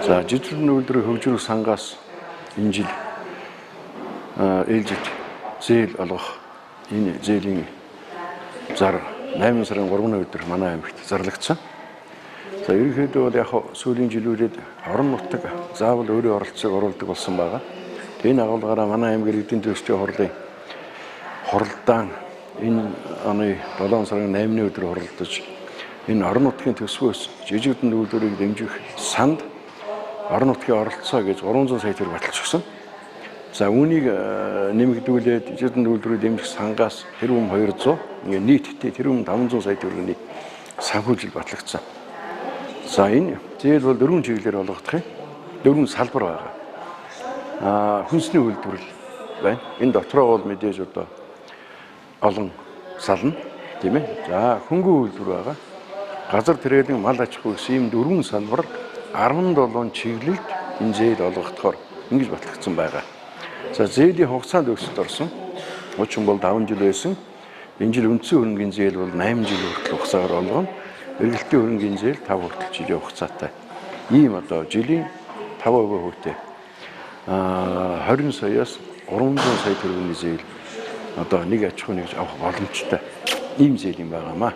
За, жижигхэн үйлдвэрийг хөгжүүлэх сангаас энэ жил ээлжит зээл олгох энэ зээлийн зар 8 сарын 3-ны өдөр манай аймагт зарлагдсан. За, ерөнхийдөө бол яг сүүлийн жилүүдэд орон нутаг заавал өөрийн оролцоог оруулдаг болсон байгаа. Энэ агуулгаараа манай аймаг иргэдийн төлсчийн хурлын хуралдаан энэ оны 7 сарын 8-ны өдөр хуралдаж энэ орон нутгийн төсвөөс жижигдэн үйлдвэрийг дэмжих санд орон нутгийн оролцоо гэж 300 сая төгрөг баталж өгсөн. За, үүнийг нэмэгдүүлээд жижигдэн үйлдвэрийг дэмжих сангаас тэрбум 200, ингээ нийтдээ тэрбум 500 сая төгрөгийн санхүүжил батлагдсан. За, энэ зээл бол дөрвөн чиглэлээр олгодох юм. Дөрвөн салбар байгаа. Хүнсний үйлдвэрлэл байна. Энэ дотроо бол мэдээж одоо олон сална, тийм ээ. За, хөнгөн үйлдвэр байгаа. Газар тэрээлэн, мал аж ахуй гэсэн ийм дөрвөн салбар 17 чиглэлд энэ зээл олгодохоор ингэж батлагдсан байгаа. За, зээлийн хугацаанд өсөлт орсон. Хуучин бол 5 жил байсан. Энэ жил үндсэн хөрөнгийн зээл бол 8 жил хүртэл хугацаагаар олгоно. Эргэлтийн хөрөнгийн зээл 5 хүртэл жилийн хугацаатай. Ийм одоо жилийн 5% хүүтэй 20 саяас 300 сая төгрөгийн зээл одоо нэг аж ахуй нэгж авах боломжтой ийм зээл юм байгаамаа.